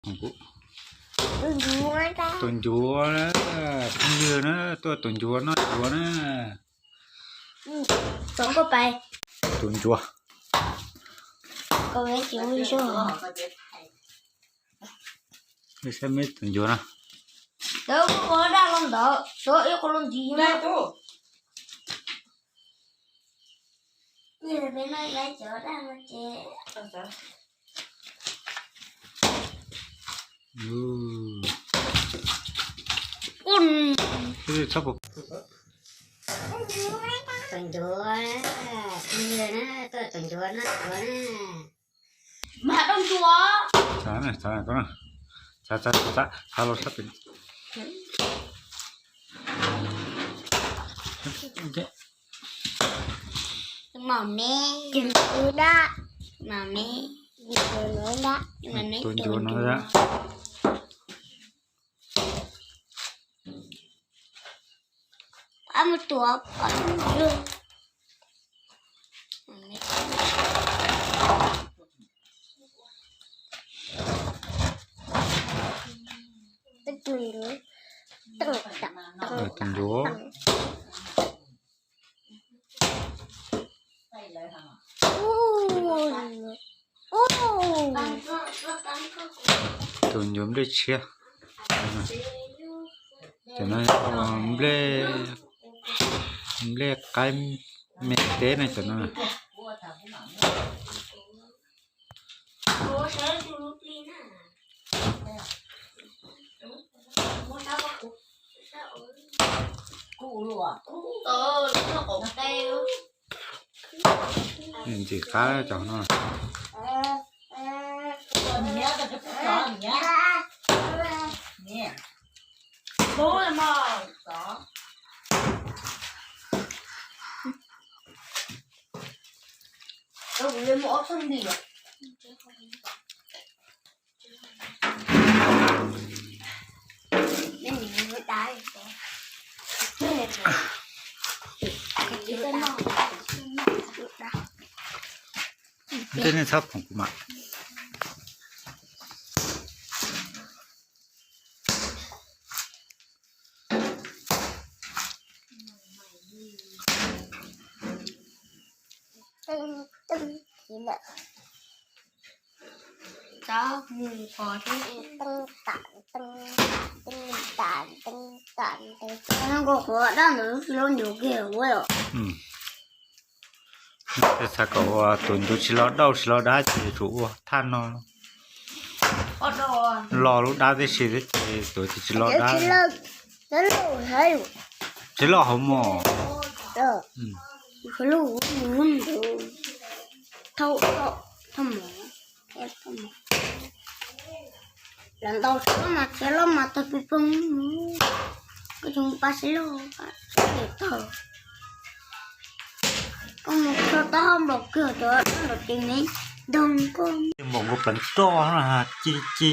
Tus ncuav, phooj ywg na, tuaj tus ncuav noj ncuav na. Tus ncuav. Saib me tus ncuav no. Tus ncuav, phooj ywg na, tuaj tus ncuav noj ncuav na. Mas dab ncuav. Txav, txav, txav los sab pem. Mom me, mom me, tus ncuav no. Tus ncuav. Tus ncuav nplej tshiab. Cov no nplej, nplej qaib me teb na cov no. Ntxim qab cov no. Tej nej txhob phoom kuv mas. Xav kom ua tus ncuav tsis los dauj tsis los dab ces yuav tsum ua thaj no. Los lub dab tib si thiab ces tus tsis los dab. Tsis los hauv mos. Los ntaus siab mas txiav loj mas tag pib poob. Koj tsis mus pab siab loj, tag. Koj mus txog tab npaum kawg cov nram ces me ntog koj. Npaum nkaus pleev roj no, ci ci.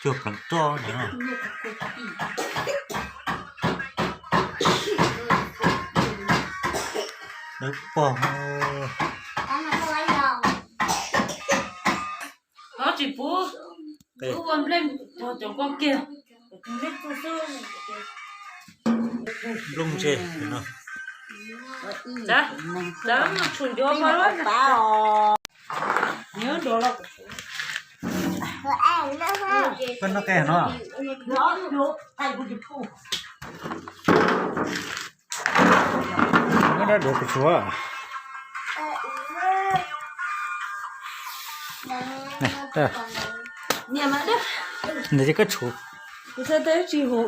Cuag pleev roj no. Dawb paug. Tsis pub ua nplej cov ko kiag. Nplooj ntseg no. Tshum ncuav pab. Koj noj qe no. Muab dab duav kuv tshuav. Ntawd ces koj tshuav. Ntxuav tau mog.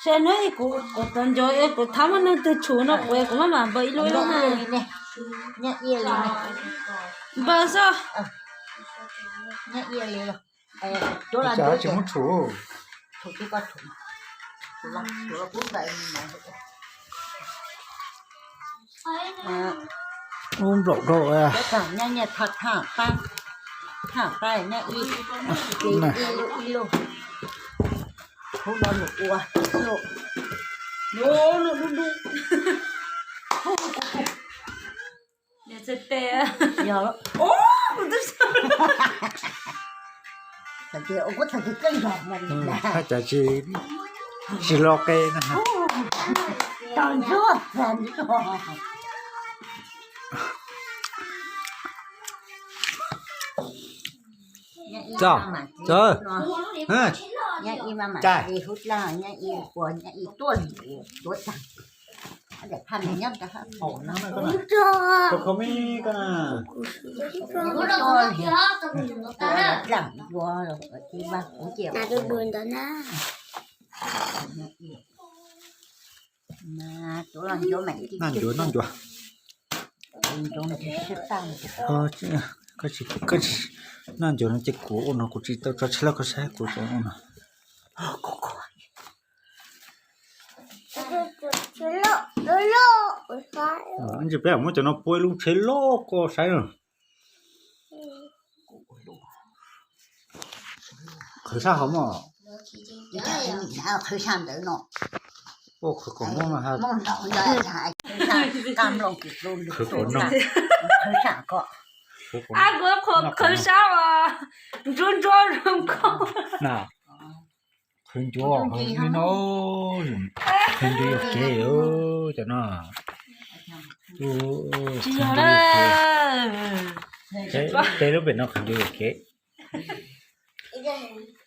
Saib no kuv, kuv tau nco es kuv thab muaj neeg twg tshuv no kuv, kuv maj mam npawg ib lub ib lub na. Npawg xwb. Tsis muab tshuv. Ub nplaum rau. Nyob nyob thaj thaj qab, thaj qab nyob ib, ib lub ib lub. Hub no nws ua lub, lub dub dub. Yog, haj cas tsis, tsis lo qe na. Txo, txo, txo. Noj ncuav, noj ncuav. Noj ncuav no ces kuv ua no kuv tsis tau tso tsheb loj koj saib kuv tseem ua no. Ntsis peb muab cov no pua ib lub tsheb loj koj saib. Qhwv sab hauv mog. Qhwv sab ntawd no. Ua qhwv kom noj no ha. Qhwv kom noj. Qhwv sab os, ntsuab ntsuab zoo nkauj. Qhwv ncuav, qhwv ncuav no, qhwv ncuav yuam kev cov no. Tsis yog, peb lub pem no qhwv ncuav yuam kev.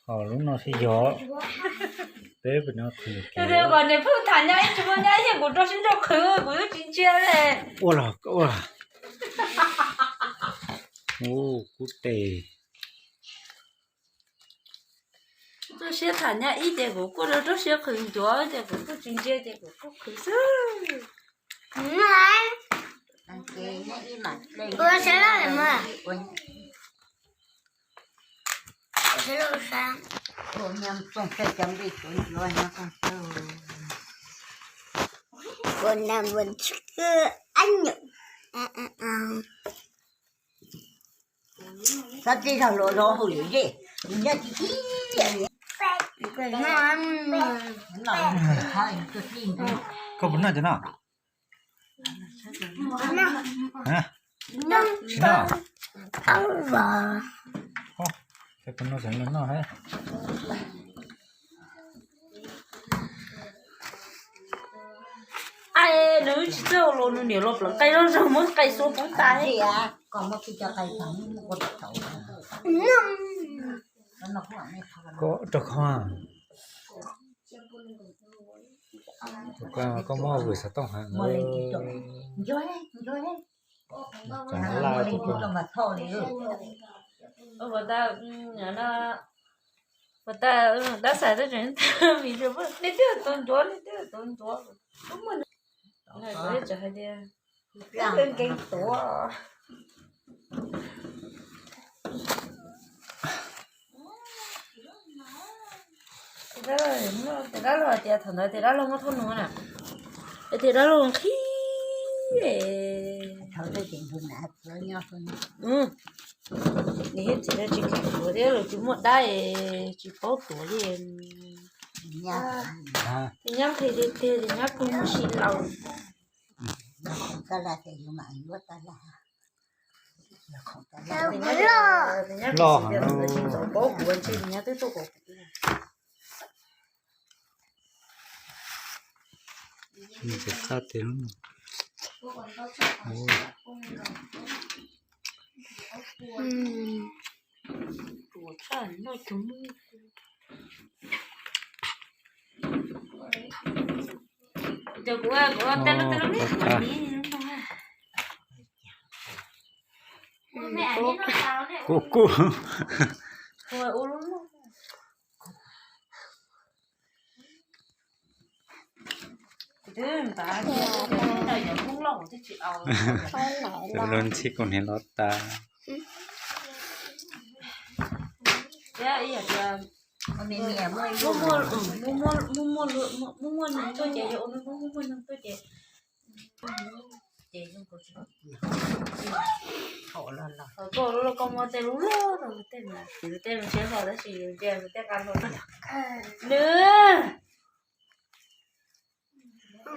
Ho lub no thiaj yog, peb lub pem no qhwv yuam kev. Kom niam phauj tham nyob ib tsis muaj nyob ib yam kuv rau sib nrau qhwv kuv twb tsis ntsia li. Ua los ua los. Ub, kub tes. Rau siab tham nyob ib ces kuv kuj rau rau siab qhwv ncuav ces kuv kuj tsis ntsia ces kuv kuj qhwv xwb. Xab txij zog luas zog hauj lwm zej, nws nyob tsis tib li. Koj puas noj cov no? Tsis noj. Noj. Ai, nws tsis txawj los nws niam los pleev qe zog zog muab qe xua puv tas. Koj rau kho. Koj muab vwm xov tooj heev. Ua tas, ua tas, dab xaiv tab tseem, nej twb tau ncuav, nej twb tau ncuav. Tub muaj, tseem hais tias, nkees tuav. Tes dab laug hais tias thaum ntawd tes dab laug muaj thauj nus na, tes dab laug nqhis. Nws thiab txiv tsis kam tuav thiab los tsis muaj dab es tsis paub tuav li. Tes nyab nqhis tiag tiag tes nyab kuj muaj si laus. Loj heev. Kuv kuj Lub ntxhib kuv niam los tas. Muaj muaj neeg tuaj ces yog ua neeg muaj muaj neeg tuaj ces. ces yeej koj tsis thaum los los koj lub koj muab tej lub loj rau tej, tej siab hlo tab sis yus ntsia tej qab hlo nws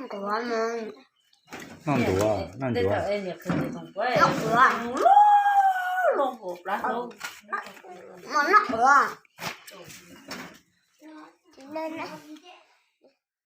ntuav, noj ntuav, noj ntuav. Loj, loj, loj, plab hlau, noj ntuav.